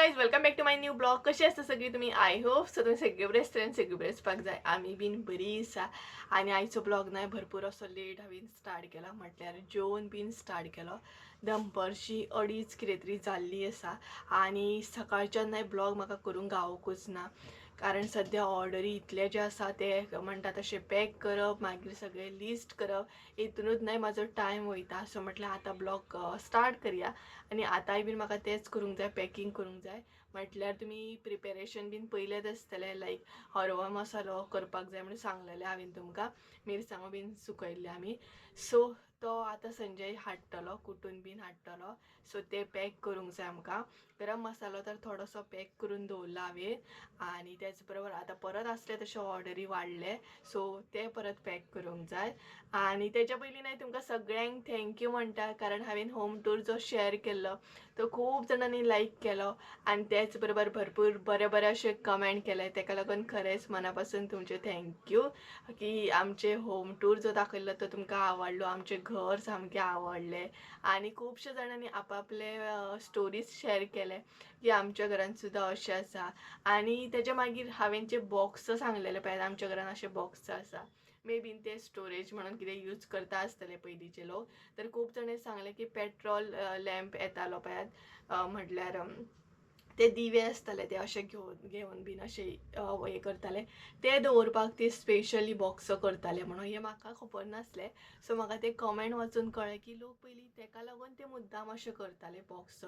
Guys, welcome back to my new blog. कशी आसता सगळी तुम्ही? I hope so तुम्ही सगळे बरे आसतले आनी सगळे बरे आसपाक जाय. आमी बीन बरी आसा. आनी आयचो ब्लॉग न्हय भरपूर असो लेट हांवें स्टार्ट केला, म्हटल्यार जेवन बीन स्टार्ट केलो. दनपारची 2:30 कितें तरी जाल्ली आसा आनी सकाळच्यान न्हय ब्लॉग म्हाका करूंक गावोकूच ना, कारण सद्या ऑर्डरी इतले जे आसा ते म्हणटा तशें पॅक करप, मागीर सगळें लिस्ट करप, हितुनूच न्हय म्हाजो टायम वयता. सो म्हटल्यार आतां ब्लॉग स्टार्ट करया आनी आतांय बीन म्हाका तेंच करूंक जाय, पॅकींग करूंक जाय. म्हटल्यार तुमी प्रिपेरेशन बीन पयलेंच आसतलें, लायक हरवो मसालो करपाक जाय म्हणून सांगलेलें हांवें तुमकां, मिरसांगो बीन सुकयल्ले आमी. सो तो आतां संजय हाडटलो, कुटून बीन हाडटलो. सो ते पॅक करूंक जाय आमकां. गरम मसालो तर थोडोसो पॅक करून दवरला हांवें आनी तेच बरोबर आतां परत आसले तशे ऑर्डरी वाडले, सो ते परत पॅक करूंक जाय. आनी तेच्या पयलीं न्हय तुमकां सगळ्यांक thank you म्हणटा, कारण हांवें होम टूर जो शेअर केल्लो तो खूब जाणांनी लायक केलो आनी तेच बरोबर भरपूर बरे बरे अशे कमेंट केले. तेका लागून खरेंच मना पासून तुमचें thank you की आमचे होम टूर जो दाखयल्लो तो तुमकां आवडलो, आमचें घर सामकें आवडलें. आनी खुबशे जाणांनी आपापले स्टोरीज शेअर केले की आमच्या घरान सुद्दां अशें आसा. आनी तेच्या मागीर हांवें जे बॉक्स सांगलेले पळय, आमच्या घरान अशे बॉक्स आसा, मे बीन ते स्टोरेज म्हणून कितें यूज करता आसतले पयलींचे लोक. तर खूब जाणांनी सांगलें की पेट्रोल लॅम्प येतालो पळयात, म्हटल्यार ते दिवे आसताले ते अशे घेवन घेवन बीन अशे हें करताले, ते दवरपाक ते स्पेशली बॉक्स करताले म्हणून. हें म्हाका खबर नासलें. सो म्हाका ते कमेंट वाचून कळ्ळें की लोक पयलीं तेका लागून ते मुद्दाम अशें करताले बॉक्स,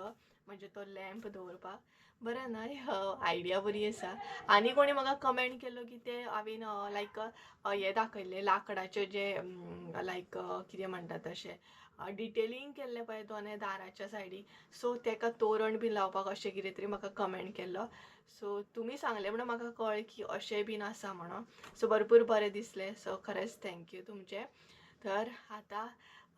म्हणजे तो लॅम्प दवरपाक. बरें न्हय, आयडिया बरी आसा. आनी कोणी म्हाका कमेंट केलो की ते हांवें लायक हें दाखयल्लें लांकडाचें जे लायक कितें म्हणटा तशें डिटेलिंग केल्लें पळय दोने दाराच्या सायडीक, सो तेका तोरण बीन लावपाक अशें कितें तरी म्हाका कमेंट केल्लो. सो तुमी सांगलें म्हणून म्हाका कळ्ळें की अशें बीन आसा म्हणून. सो भरपूर बरें दिसलें. सो खरेंच thank you तुमचें. तर आतां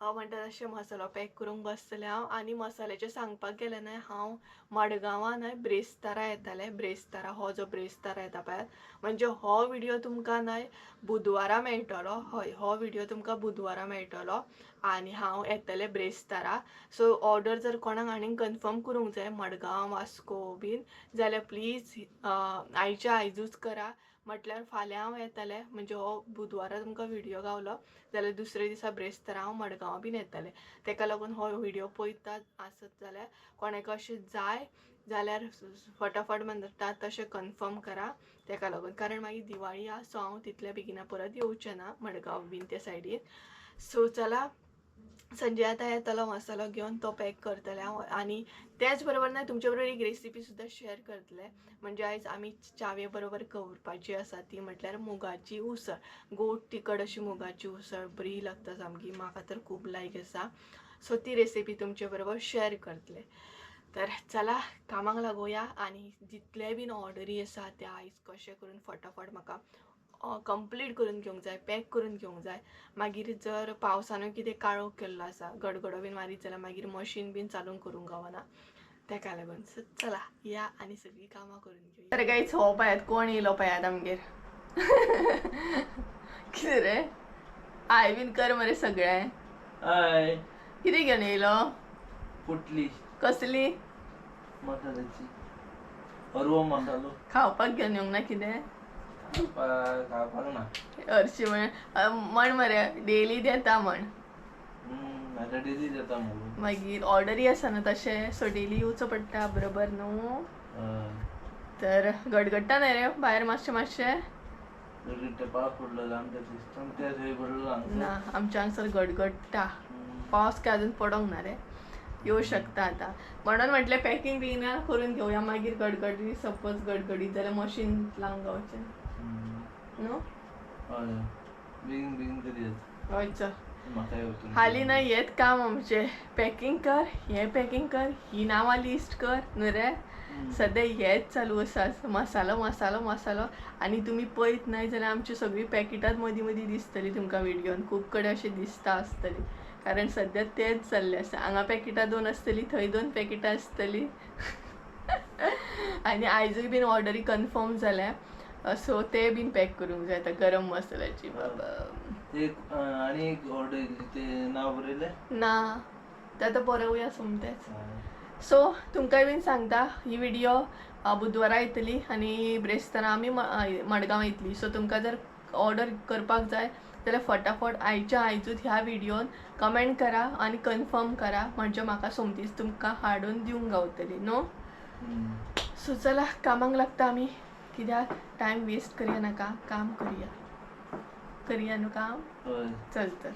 म्हणटा तशें मसालो पॅक करूंक बसतलें हांव. आनी मसाल्याचें सांगपाक गेलें न्हय, हांव मडगांवां न्हय ब्रेस्तारा येतालें. ब्रेस्तारा हो जो ब्रेस्तारा येता पळयात, म्हणजे हो व्हिडियो तुमकां न्हय बुधवारा मेळटलो. हय, हो व्हिडियो तुमकां बुधवारा मेळटलो आनी हांव येतलें ब्रेस्तारा. सो ऑर्डर जर कोणाक आनीक कन्फर्म करूंक जाय मडगांव वास्को बीन जाल्यार प्लीज आयच्या आयजूच करा. म्हटल्यार फाल्यां हांव येतलें, म्हणजे हो बुधवारा तुमकां व्हिडियो गावलो जाल्यार दुसरे दिसा ब्रेस्तारा हांव मडगांव बीन येतलें. तेका लागून हो व्हिडियो पळयता आसत जाल्यार कोणाक अशें जाय जाल्यार फटाफट म्हणटा तशें कन्फर्म करा, तेका लागून, कारण मागीर दिवाळी आसा, सो हांव तितल्या बेगिना परत येवचें ना मडगांव बीन त्या सायडीन. सो चला, संजय आतां येतलो मसालो घेवन, तो पॅक करतलें हांव. आनी तेच बरोबर न्हय तुमचे बरोबर एक रेसिपी सुद्दां शेअर करतलें. म्हणजे आयज आमी च्यावे बरोबर करपाची आसा ती म्हटल्यार मुगाची उसळ, गोड तिखट अशी मुगाची उसळ बरी लागता सामकी, म्हाका तर खूब लायक आसा. सो ती रेसिपी तुमचे बरोबर शेअर करतलें. तर चला कामाक लागोया आनी जितले बीन ऑर्डरी आसा ते आयज कशें करून फटाफट म्हाका कंप्लीट करून घेवंक जाय, पॅक करून घेवंक जाय. मागीर जर पावसानूय कितें काळोख केल्लो आसा, गडगडो बीन मारीत जाल्यार मागीर मशीन बीन चालू करूंक गावना, तेका लागून. सो चला या आनी सगळीं कामां करून घेवया. तर गायज हो पळयात कोण येयलो पळयात आमगेर. कितें रे I बीन कर मरे सगळें. हाय. कितें घेवन येयलो? पोटली. कसली? मसाल्याची, हरवो मसालो. खावपाक घेवन येवंक ना कितें? खावपाक ना. हरशीं म्हण म्हण मरे डेली येता म्हण. आतां डेली जाता मगो. मागीर ऑर्डरी आसा न्हू तशें, सो डेली येवचो पडटा, बरोबर न्हू? तर गडगडटा न्हय रे भायर मातशें मातशें? गडगडटा, पावस पडलो आमच्या सिस्टम त्या थंय पडलो हांगसर. ना, आमच्या हांगसर गडगडटा. पावस काय अजून पडोंक ना रे, येवं शकता आतां. म्हणून म्हटलें पॅकिंग बेगीन करून घेवया, मागीर गडगडी सपोज गडगडीत जाल्यार मशीन लावंक गावचें न्हू? हय, बेगीन बेगीन करूया. हय चल. म्हाका येवतून हालीं ना हेंच काम आमचें, पॅकिंग कर, हें पॅकिंग कर, ही नांवां लिस्ट कर न्हू रे. सद्या हेंच चालू आसा, मसालो मसालो मसालो. आनी तुमी पळयत न्हय जाल्यार आमची सगळीं पॅकेटांच मदीं मदीं दिसतली तुमकां व्हिडियोन, खूब कडेन अशें दिसता आसतली, कारण सद्या तेंच जाल्लें आसा. हांगा पॅकेटां 2 आसतली, थंय 2 पॅकेटां आसतली. आनी आयजूय बीन ऑर्डरी कन्फर्म जाल्या, सो ते बीन पॅक करूंक जाय आतां गरम मसाल्याची. बाबा ते आनी एक ऑर्डर येयल्ली, ते नांव बरयलें ना, ते आतां बरोवया सोमतेंच. सो तुमकांय बीन सांगता ही व्हिडिओ बुधवारा येतली आनी ब्रेस्तारा आमी मडगांव येतली. सो तुमकां जर ऑर्डर करपाक जाय जाल्यार फटाफट आयच्या आयजूच ह्या व्हिडियोन कमेंट करा आनी कन्फर्म करा, म्हणजे म्हाका सोमतीच तुमकां हाडून दिवंक गावतली न्हू. सो चला कामाक लागता आमी, कित्याक टायम वेस्ट करया नाका, काम करया करया न्हू काम. चल तर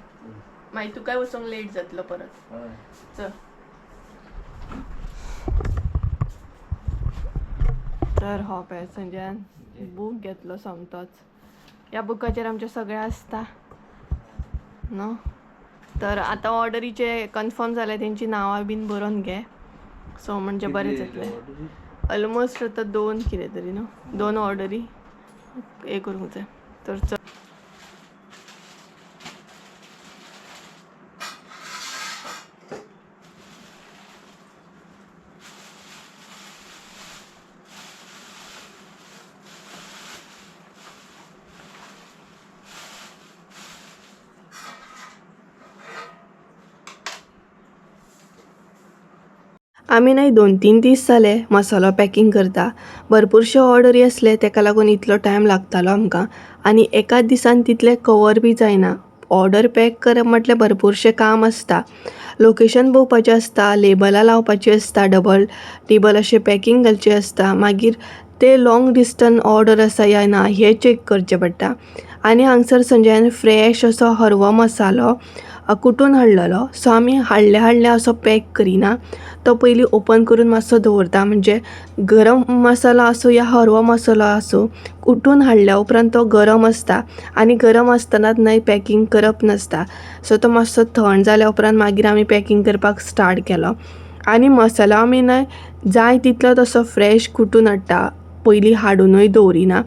मागीर तुकाय वचोंक लेट जातलो परत. चल तर हो पळय संजयान बूक घेतलो सोमतोच. ह्या बुकाचेर आमचें सगळें आसता न्हू. तर आतां ऑर्डरीचे कन्फर्म जाले तेंची नांवां बीन बरोवन घे, सो म्हणजे बरें जातलें. ऑलमोस्ट आतां 2 कितें तरी न्हू, 2 ऑर्डरी हे करूंक जाय. तर चल आमी न्हय 2-3 दीस जाले मसालो पॅकींग करता. भरपूरशे ऑर्डरी आसले तेका लागून इतलो टायम लागतालो आमकां आनी एकाच दिसान तितले कवर बी जायना. ऑर्डर पॅक करप म्हटल्यार भरपूरशें काम आसता, लोकेशन पळोवपाचें आसता, लेबलां लावपाचीं आसता, डबल टेबल अशें पॅकींग घालचें आसता, मागीर ते लाँग डिस्टन्स ऑर्डर आसा या ना हें चॅक करचें पडटा. आनी हांगसर संजयान फ्रेश असो हरवो मसालो कुटून हाडलेलो. सो आमी हाडल्या हाडल्या असो पॅक करिना, तो पयलीं ओपन करून मातसो दवरता, म्हणजे गरम मसालो आसूं या हरवो मसालो आसूं कुटून हाडल्या उपरांत तो गरम आसता आनी गरम आसतनाच न्हय पॅकींग करप नासता. सो तो मातसो थंड जाल्या उपरांत मागीर आमी पॅकींग करपाक स्टार्ट केलो. आनी मसालो आमी न्हय जाय तितलो तसो फ्रेश कुटून हाडटा, पयलीं हाडुनूय दवरिना.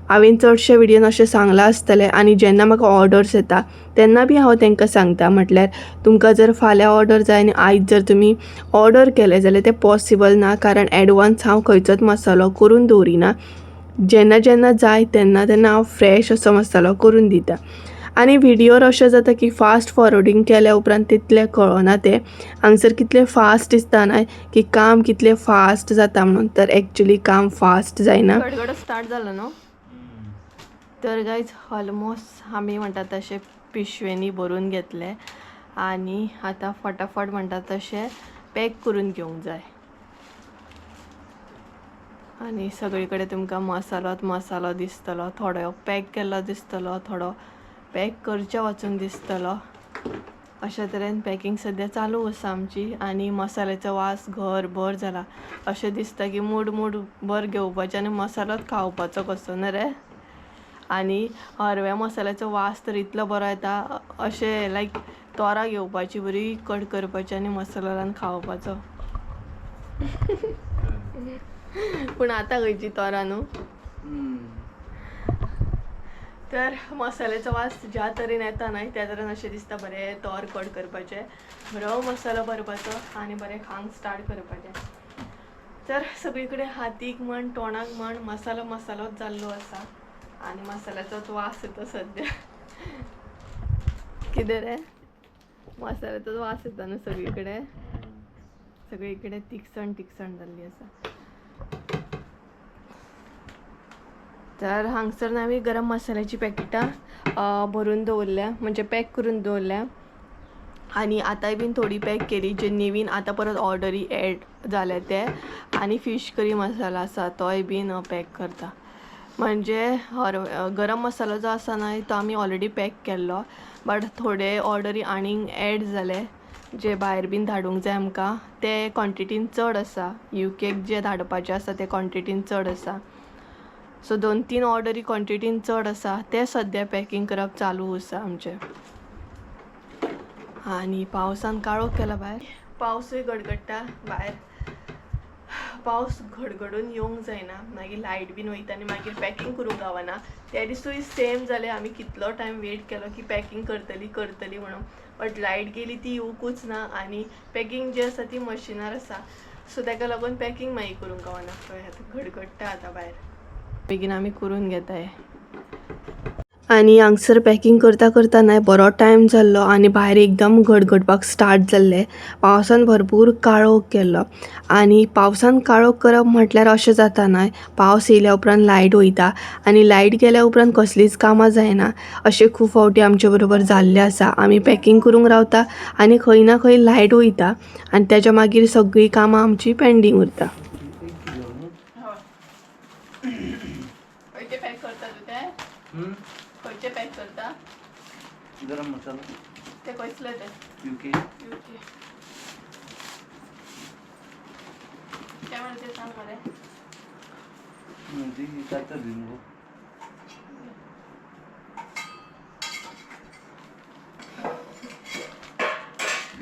हांवें चडशे व्हिडियोन अशें सांगलां आसतलें आनी जेन्ना म्हाका ऑर्डर्स येता तेन्ना बी हांव तांकां सांगता, म्हटल्यार तुमकां जर फाल्यां ऑर्डर जाय आनी आयज जर तुमी ऑर्डर केलें जाल्यार तें पॉसिबल ना, कारण एडवांस हांव खंयचोच मसालो करून दवरिना. जेन्ना जेन्ना जाय तेन्ना तेन्ना हांव फ्रेश असो मसालो करून दिता. आनी व्हिडियोर अशें जाता की फास्ट फॉरवर्डींग केल्या उपरांत तितलें कळना, तें हांगसर कितलें फास्ट दिसता न्हय की काम कितलें फास्ट जाता म्हणून, तर एक्चुली काम फास्ट जायना. गडगड स्टार्ट जालो न्हू. तर गायज ऑलमोस्ट आमी म्हणटा तशें पिशवेंनी भरून घेतले आनी आतां फटाफट म्हणटा तशें पॅक करून घेवंक जाय. आनी सगळे कडेन तुमकां मसालोच मसालो दिसतलो, थोडो पॅक केल्लो दिसतलो, थोडो पॅक करचे वचून दिसतलो. अशा तरेन पॅकिंग सद्या चालू आसा आमची. आनी मसाल्याचो वास घरभर जाला, अशें दिसता की मूड मूड भर घेवपाचें आनी मसालोच खावपाचो कसो न्हय रे. आनी हरव्या मसाल्याचो वास तर इतलो बरो येता, अशें लायक तोरां घेवपाची बरी कट करपाची आनी मसालो घालून खावपाचो. पूण आतां खंयची तोरां न्हू. तर मसाल्याचो वास ज्या तरेन येता न्हय त्या तरेन अशें दिसता बरें तोर कट करपाचें, बरो मसालो भरपाचो आनी बरें खावंक स्टार्ट करपाचें. तर सगळे कडेन हातीक म्हण तोंडाक म्हण मसालो मसालोच जाल्लो आसा आनी मसाल्याचोच वास येता सद्या. कितें रे, मसाल्याचोच वास येता न्हू सगळे कडेन, सगळे कडेन तिखसण तिखसण जाल्ली आसा. तर हांगसर आमी गरम मसाल्याची पॅकेटां भरून दवरल्या, म्हणजे पॅक करून दवरल्या. आनी आतांय बीन थोडी पॅक केली जे नवीन आतां परत ऑर्डरी एड जाले ते. आनी फीश करी मसाला आसा तोय बीन पॅक करता. म्हणजे गरम मसालो जो आसा न्हय तो आमी ऑलरेडी पॅक केल्लो, बट थोडे ऑर्डरी आनीक एड जाले जे भायर बीन धाडूंक जाय आमकां ते क्वॉन्टिटीन चड आसा. युकेक जे धाडपाचे आसा ते क्वॉन्टिटीन चड आसा. सो 2-3 ऑर्डरी क्वॉन्टिटीन चड आसा ते सद्या पॅकींग करप चालू आसा आमचें. आनी पावसान काळोख केला भायर, पावसूय गडगडटा भायर, पावस घडघडून येवंक जायना, मागीर लायट बीन वयता आनी मागीर पॅकींग करूंक गावना. त्या दिसूय सेम जालें, आमी कितलो टायम वेट केलो की पॅकींग करतली करतली म्हणून, बट लायट गेली ती येवंकूच ना आनी पॅकींग जी आसा ती मशिनार आसा, सो ताका लागून पॅकींग मागीर करूंक गावना. पळय आतां घडघडटा आतां भायर, बेगीन आमी करून घेताय. आनी हांगसर पॅकींग करता करता न्हय बरो टायम जाल्लो आनी भायर एकदम गडगडपाक स्टार्ट जाल्लें. पावसान भरपूर काळोख केल्लो आनी पावसान काळोख करप म्हटल्यार अशें जाता न्हय, पावस येयल्या उपरांत लायट वयता आनी लायट गेल्या उपरांत कसलींच कामां जायना. अशें खूब फावटी आमचे बरोबर जाल्लें आसा. आमी पॅकींग करूंक रावता आनी खंय ना खंय लायट वयता आनी तेज्या मागीर सगळीं कामां आमचीं पेंडींग उरता. एक किलो न्हू? खंयचे पॅक करता तूं तें? खंयचे पॅक करता? गरम मसाला. ते कसले ते? युके. ओके. काय म्हणते सांग मरे. ती कातर दी मुगो.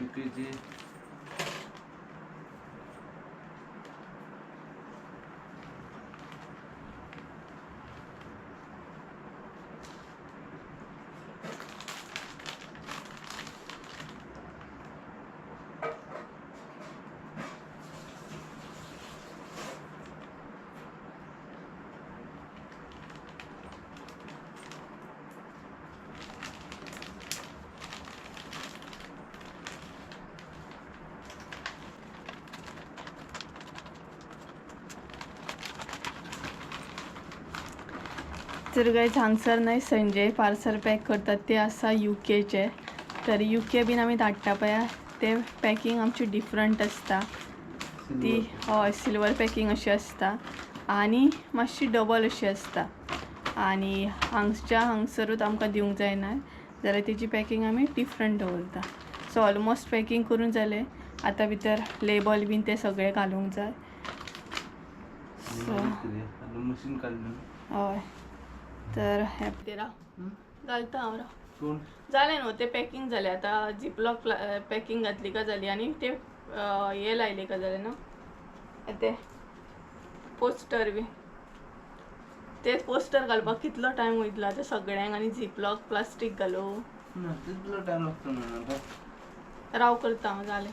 युकेची. तर गायज हांगसर न्हय संजय पार्सल पॅक करतात ते आसा युकेचे. तर युके बीन आमी धाडटा पळया ते पॅकींग आमची डिफरंट आसता. ती हय सिल्वर पॅकींग अशी आसता आनी मातशी डबल अशी आसता. आनी हांगच्या हांगसरूच आमकां दिवंक जायना जाल्यार तेजी पॅकींग आमी डिफरंट दवरता. सो ऑलमोस्ट पॅकींग करून जालें. आतां भितर लेबल बीन तें सगळें घालूंक जाय. सो मशीन काडलें. हय तर हें राव घालता हांव राव. कोण? जालें न्हू तें पॅकींग जालें. आतां झिपलॉक पॅकींग घातली का जाली आनी ते हे लायले का जालें न्हू ते पोस्टर बी. ते पोस्टर घालपाक कितलो टायम वयतलो आतां सगळ्यांक आनी झिपलॉक प्लास्टीक घालूं. ना तितलो टायम लागतो ना आता. राव करता हांव जालें.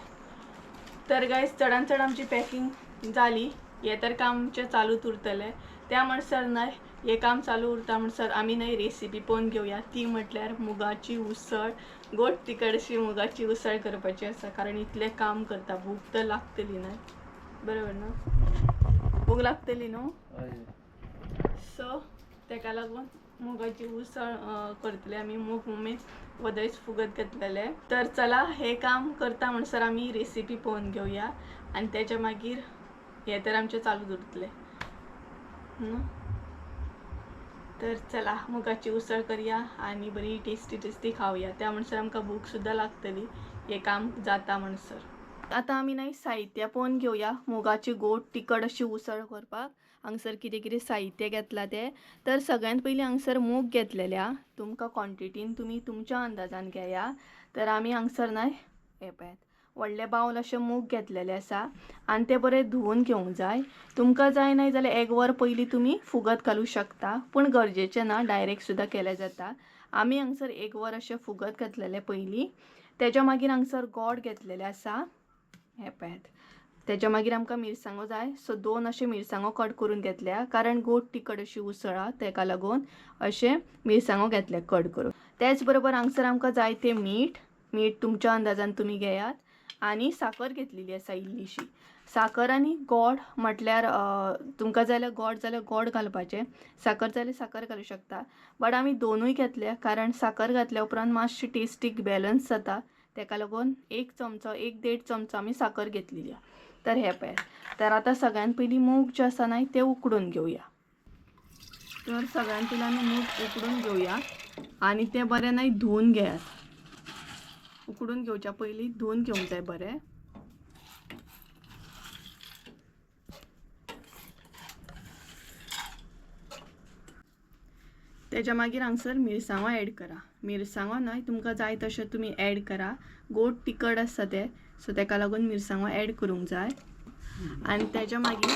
तर गायज चडान चड आमची पॅकींग जाली. हें तर काम आमचें चालूच उरतलें. त्या म्हणसर न्हय हें काम चालू उरता म्हणसर आमी न्हय रेसिपी पळोवन घेवया. ती म्हटल्यार मुगाची उसळ. गोड तिखट अशी मुगाची उसळ करपाची आसा कारण इतलें काम करता भूक तर लागतली न्हय, बरोबर न्हू? भूक लागतली न्हू? हय. सो तेका लागून मुगाची उसळ करतले आमी. मूग मम्मी वदयच फुगत घातलेले. तर चला हें काम करता म्हणसर आमी रेसिपी पळोवन घेवया आनी तेच्या मागीर हें तर आमचें चालूच उरतलें न्हू. तर चला मुगाची उसळ करया आनी बरी टेस्टी टेस्टी खावया. त्या म्हणसर आमकां भूक सुद्दां लागतली हें काम जाता म्हणसर. आतां आमी न्हय साहित्य पळोवन घेवया मुगाची गोड तिखट अशी उसळ करपाक. हांगसर कितें कितें साहित्य घेतलां तें. तर सगळ्यांत पयलीं हांगसर मूग घेतलेले आहा. तुमकां क्वॉन्टिटीन तुमी तुमच्या अंदाजान घेया. तर आमी हांगसर न्हय हें पळयात व्हडले बावल अशे मूग घेतलेले आसा आनी ते बरे धुवून घेवंक जाय. तुमकां जाय न्हय जाल्यार एक वर पयलीं तुमी फुगत घालूं शकता पूण गरजेचें ना, डायरेक्ट सुद्दां केल्यार जाता. आमी हांगसर एक वर अशें फुगत घातलेलें पयलीं. तेज्या मागीर हांगसर गोड घेतलेलें आसा हें पळयात. तेज्या मागीर आमकां मिरसांगो जाय. सो दोन अशे मिरसांगो कट करून घेतल्या कारण गोड तिखट अशी उसळ आहा तेका लागून अशें मिरसांगो घेतले कट करून. तेच बरोबर हांगसर आमकां जाय तें मीठ. मीठ तुमच्या अंदाजान तुमी घेयात. आनी साकर घेतलेली आसा इल्लीशी. साकर आनी गोड म्हटल्यार तुमकां जाल्यार गोड जाल्यार गोड घालपाचें, साकर जाल्यार साकर घालूं शकता. बट आमी दोनूय घेतल्या कारण साकर घातल्या उपरांत मातशी टेस्टीक बॅलन्स जाता तेका लागून एक चमचो एक देड चमचो आमी साकर घेतलेली आहा. तर हें पळयात. तर आतां सगळ्यांत पयलीं मूग जे आसा न्हय ते उकडून घेवया. तर सगळ्यांत पयलीं आमी मूग उकडून घेवया आनी ते बरें न्हय धुवून घेयात. उकडून घेवच्या पयलीं धुवून घेवंक जाय बरें. तेज्या मागीर हांगसर मिरसांगो एड करा. मिरसांगो न्हय तुमकां जाय तशें तुमी एड करा. गोड तिखट आसता तें सो तेका लागून मिरसांगो एड करूंक जाय. आनी तेज्या मागीर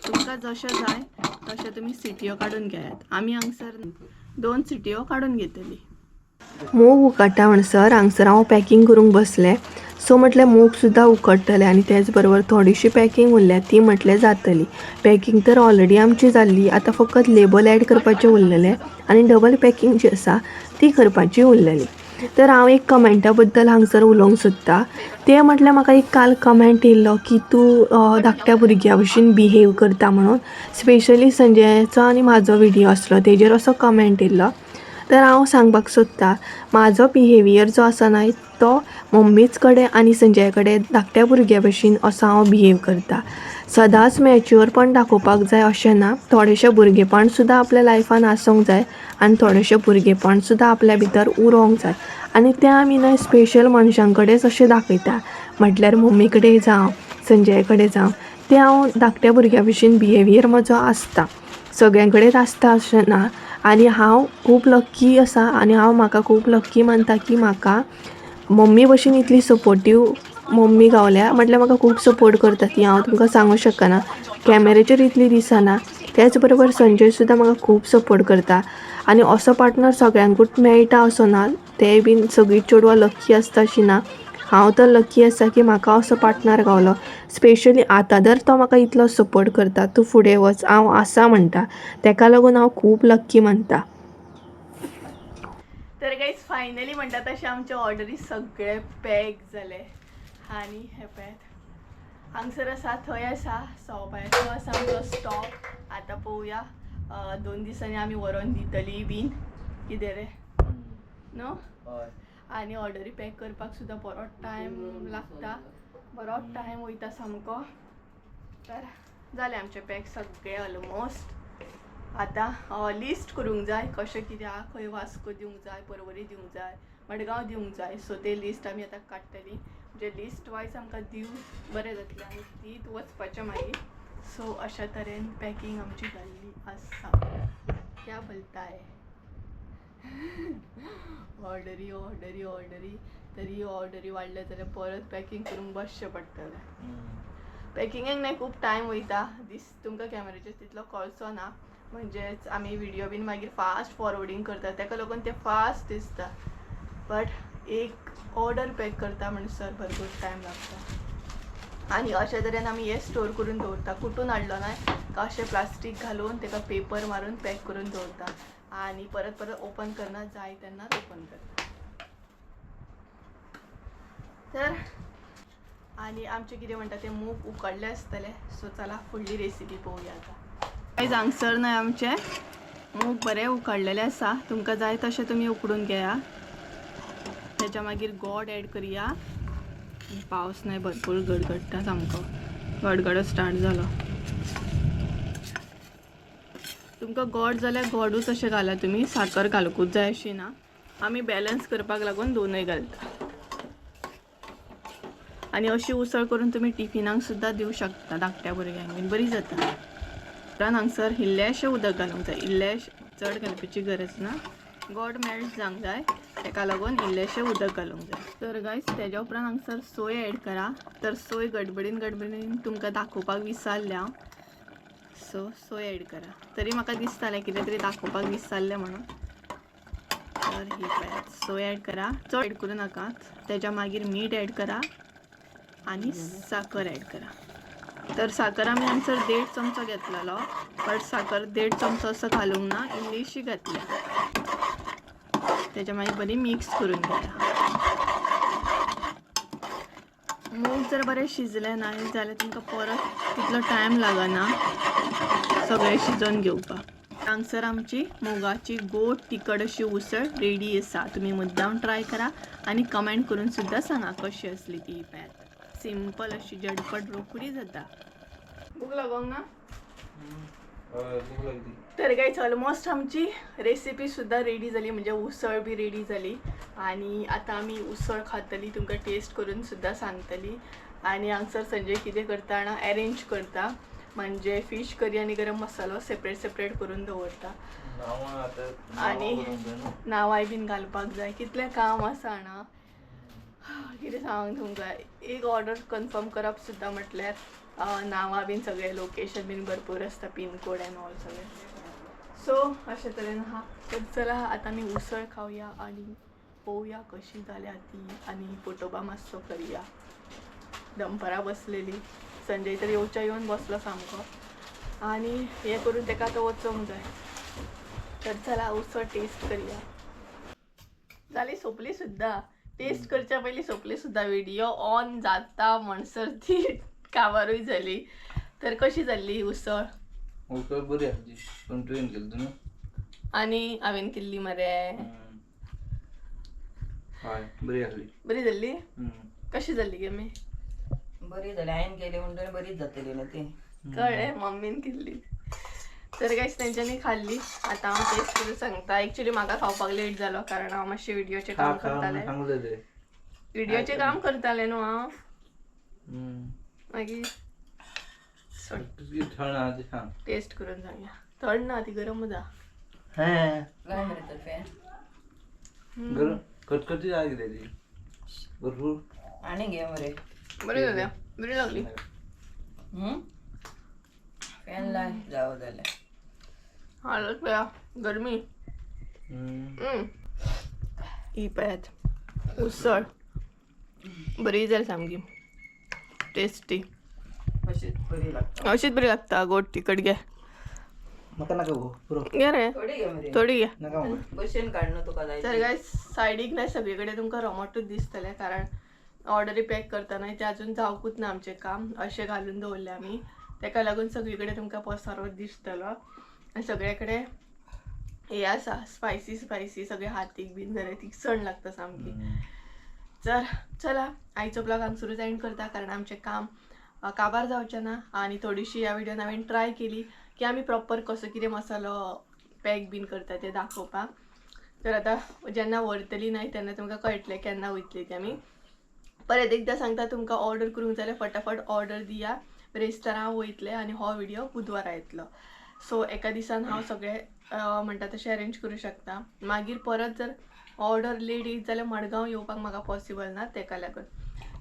तुमकां जशें जाय तशें तुमी सिटयो काडून घेयात. आमी हांगसर 2 सिटयो काडून घेतली. मूग उकडटा म्हणसर हांगसर हांव पॅकींग करूंक बसलें. सो म्हटलें मूग सुद्दां उकडटले आनी तेच बरोबर थोडीशी पॅकींग उरल्या ती म्हटलें जातली. पॅकींग तर ऑलरेडी आमची जाल्ली, आतां फकत लेबल एड करपाचें उरलेलें आनी डबल पॅकींग जी आसा ती करपाची उरलेली. तर हांव एक कमेंटा बद्दल हांगसर उलोवंक सोदता. तें म्हटल्यार म्हाका एक काल कमेंट येयल्लो की तूं धाकट्या भुरग्या भशेन बिहेव करता म्हणून. स्पेशली संजयाचो आनी म्हाजो विडियो आसलो तेजेर असो कमेंट येयल्लो. तर हांव सांगपाक सोदता, म्हाजो बिहेवियर जो आसा न्हय तो मम्मीच कडेन आनी संजया कडेन धाकट्या भुरग्या भशेन असो हांव बिहेव करता. सदांच मॅच्युअरपण दाखोवपाक जाय अशें ना, थोडेशें भुरगेपण सुद्दां आपल्या लायफान आसूंक जाय आनी थोडेशें भुरगेपण सुद्दां आपल्या भितर उरोंक जाय. आनी तें आमी न्हय स्पेशल मनशां कडेन अशें दाखयता, म्हटल्यार मम्मी कडेन जावं संजय कडेन जावं, तें हांव धाकट्या भुरग्या भशेन बिहेवियर म्हजो आसता, सगळ्यां कडेन आसता अशें ना. आनी हांव खूब लक्की आसा आनी हांव म्हाका खूब लक्की मानता की म्हाका मम्मी भशेन इतली सपोर्टीव मम्मी गावल्या. म्हटल्यार म्हाका खूब सपोर्ट करता ती, हांव तुमकां सांगूंक शकना, कॅमेरेचेर इतली दिसना. त्याच बरोबर संजय सुद्दां म्हाका खूब सपोर्ट करता. आनी असो पार्टनर सगळ्यांकूच मेळटा असो ना, तेय बीन सगळीं चेडवां लक्की आसता अशी ना. हांव तर लक्की आसा की म्हाका असो पार्टनर गावलो. स्पेशली आतां तर तो म्हाका इतलो सपोर्ट करता, तूं फुडें वच हांव आसा म्हणटा, तेका लागून हांव खूब लक्की मानता. तर गाईज फायनली म्हणटा तशें आमचे ऑर्डरी सगळे पॅक जाले आनी हे पळयात हांगसर आसा, थंय आसा सवापांयचो आसा आमचो स्टॉप. आतां पळोवया 2 दिसांनी आमी व्हरोन दितली बीन कितें रे न्हू. हय. आनी ऑर्डरी पॅक करपाक सुद्दां बरो टायम लागता, बरो टायम वयता सामको. तर जालें आमचें पॅक सगळें ऑलमोस्ट. आतां लिस्ट करूंक जाय कशें कितें आहा, खंय वास्को दिवंक जाय, परवरी दिवंक जाय, मडगांव दिवंक जाय. सो ते लिस्ट आमी आतां काडटली, म्हणजे लिस्ट वायज आमकां दिवंक बरें जातलें आनी दीत वचपाचें मागीर. सो अशा तरेन पॅकींग आमची जाल्ली आसा. क्या बोलताय ऑर्डरी ऑर्डरी ऑर्डरी तरी ऑर्डरी वाडले जाल्यार परत पॅकींग करूंक बसचें पडटलें. पॅकिंगेक न्हय खूब टायम वयता, दीस तुमकां कॅमेराचेर तितलो कळचो ना, म्हणजेच आमी विडियो बीन मागीर फास्ट फॉरवर्डींग करता तेका लागून ते फास्ट दिसता, बट एक ऑर्डर पॅक करता म्हणसर भरपूर टायम लागता. आनी अशे तरेन आमी हे स्टोर करून दवरता, कुटून हाडलो ना अशें प्लास्टीक घालून तेका पेपर मारून पॅक करून दवरता आनी परत परत ओपन करना, जाय तेन्नाच ओपन करता. तर आनी आमचें कितें म्हणटा ते मूग उकडले आसतले. सो चला फुडली रेसिपी पळोवया आतां. गायज हांगसर न्हय आमचे मूग बरे उकडलेले आसा, तुमकां जाय तशें तुमी उकडून घेया. तेच्या मागीर गोड एड करया. पावस न्हय भरपूर गडगडटा सामको, गडगडो स्टार्ट जालो. तुमकां गोड जाल्यार गोडूच अशें घाला, तुमी साकर घालूंकूच जाय अशी ना, आमी बॅलन्स करपाक लागून दोनूय घालता. आनी अशी उसळ करून तुमी टिफिनाक सुद्दां दिवं शकता धाकट्या भुरग्यांक बीन, बरी जाता. उपरांत हांगसर इल्लेशें उदक घालूंक जाय, इल्लेशें, चड घालपाची गरज ना, गोड मेल्ट जावंक जाय तेका लागून इल्लेशें उदक घालूंक जाय. तर गायज तेज्या उपरांत हांगसर सोय एड करा. तर सोय गडबडीन गडबडीन तुमकां दाखोवपाक विसरलें हांव, सो सोय एड करा. तरी म्हाका दिसतालें कितें तरी दाखोवपाक विसरलें म्हणून. तर ही पळयात सोय एड करा, चड एड करूं नाकात. तेज्या मागीर मीठ एड करा आनी साकर एड करा. तर साकर आमी हांगसर 1.5 चमचो घेतलेलो, बट साकर 1.5 चमचो असो घालूंक ना, इल्लीशी घातल्या. तेज्या मागीर बरी मिक्स करून घेया. मूग जर बरें शिजलें ना जाल्यार तुमकां परत तितलो टायम लागना सगळें शिजोवन घेवपाक. हांगसर आमची मुगाची गोड तिखट अशी उसळ रेडी आसा. तुमी मुद्दाम ट्राय करा आनी कमेंट करून सुद्दां सांगा कशी आसली ती. पळयात सिंपल अशी झटपट रोखडी जाता. भूक लागोंक ना? भूक लागली. तर गायज ऑलमोस्ट आमची रेसिपी सुद्दां रेडी जाली, म्हणजे उसळ बी रेडी जाली आनी आतां आमी उसळ खातली, तुमकां टेस्ट करून सुद्दां सांगतली. आनी हांगसर संजय कितें करता जाणा, अरेंज करता, म्हणजे फिश करी आनी गरम मसालो सेपरेट सेपरेट करून दवरता. आनी नांवांय बीन घालपाक जाय, कितलें काम आसा जाणा, कितें सांग तुमकां. एक ऑर्डर कन्फर्म करप सुद्दां म्हटल्यार नांवां बीन सगळें लोकेशन बीन भरपूर आसता, पिनकोड एन्ड ऑल सगळें. सो अशें तरेन आहा. तर चला आतां आमी उसळ खावया आनी पळोवया कशी जाल्या ती आनी फोटोबा मातसो करया. दनपरां बसलेली, संजय तर येवच्या येवन बसलो सामको आनी हें करून ताका आतां वचोंक जाय. तर चला उसळ टेस्ट करया. जाली सोंपली सुद्दां. टेस्ट करच्या पयलीं सोंपली सुद्दां. व्हिडिओ ऑन जाता म्हणसर ती काबारूय जाली. तर कशी जाल्ली उसळ? उसळ बरी आसली, पण तुवें केली न्हू. आनी हांवें केल्ली मरे. हय, बरी आसली. बरी जाल्ली. कशी जाल्ली गे मी? बरी जाली. हांवें केली म्हणटकीर बरीच जातली न्हू ती. कळ्ळें, मम्मीन केल्ली. तर कांयच तेंच्यांनी खाल्ली. आतां हांव टेस्ट करून सांगता. एक्चुली म्हाका खावपाक लेट जालो कारण हांव मातशें व्हिडियोचें खा काम खा म्हणून करतालें. सांगलें ते. व्हिडियोचें काम करतालें न्हू हांव. मागीर सोड. कितकी थंड आहा ती सांग. टेस्ट करून सांगया. थंड ना ती, गरम आसा. हें लाय मरे तर फॅन. गरम खतखतीत आहा कितें ती भरपूर. आनी घे मरे. बरी जाल्या, बरी लागली. फॅन लाय जावं जाल्यार. हालत पळया गरमी. ही पळयात उसळ बरी जाली सामकी टेस्टी. अशीच बरी लागता. अशीच बरी लागता. गोड तिखट घे. म्हाका नाका गो, पुरो. घे रे. थोडी घे मरे. थोडी घे. नाका म्हाका. बशेन काडणू तुका जाय. तर काय सायडीक नाही सगळीकडे तुमकां रोमटूच दिसतलें कारण ऑर्डरी पॅक करतना ते अजून जावकूच ना आमचें काम, अशें घालून दवरलें आमी. तेका लागून सगळी कडेन तुमकां पसारो दिसतलो आनी सगळे कडेन हे आसा स्पायसी स्पायसी सगळे हातीक बीन जाल्यार तिखसण लागता सामकी. तर चला आयचो ब्लॉग हांगसरूच एंड करता कारण आमचें काम काबार जावचें ना. आनी थोडीशी ह्या व्हिडियोन हांवें ट्राय केली की आमी प्रॉपर कसो कितें मसालो पॅक बीन करता ते दाखोवपाक. तर आतां जेन्ना व्हरतली न्हय तेन्ना तुमकां कळटलें केन्ना वयतली ती आमी. परत एकदां सांगता, तुमकां ऑर्डर करूंक जाल्यार फटाफट ऑर्डर दिया. ब्रेस्तारां वयतले आनी हो व्हिडियो बुधवारा येतलो. सो एका दिसान हांव सगळें म्हणटा तशें अरेंज करूं शकता. मागीर परत जर ऑर्डर लेट येयत जाल्यार मडगांव येवपाक म्हाका पॉसिबल ना तेका लागून.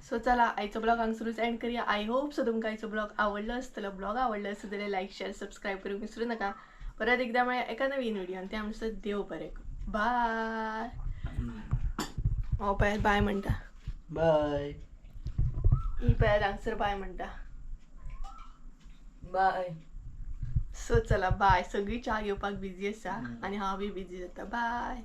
सो चला आयचो ब्लॉग हांगसरूच एंड करया. I hope so तुमकां आयचो ब्लॉग आवडलो आसतलो. ब्लॉग आवडलो आसत जाल्यार लायक शेअर सबस्क्रायब करूंक विसरूं नाका. परत एकदां मेळया एका नवीन व्हिडियोन. ते आमचो देव बरें करूं. बाय. हो पळयात बाय म्हणटा. बाय. ही पळयात हांगसर बाय म्हणटा. बाय. सो चला बाय. सगळी च्या घेवपाक बिजी आसा आनी हांव बी बिजी जाता. बाय.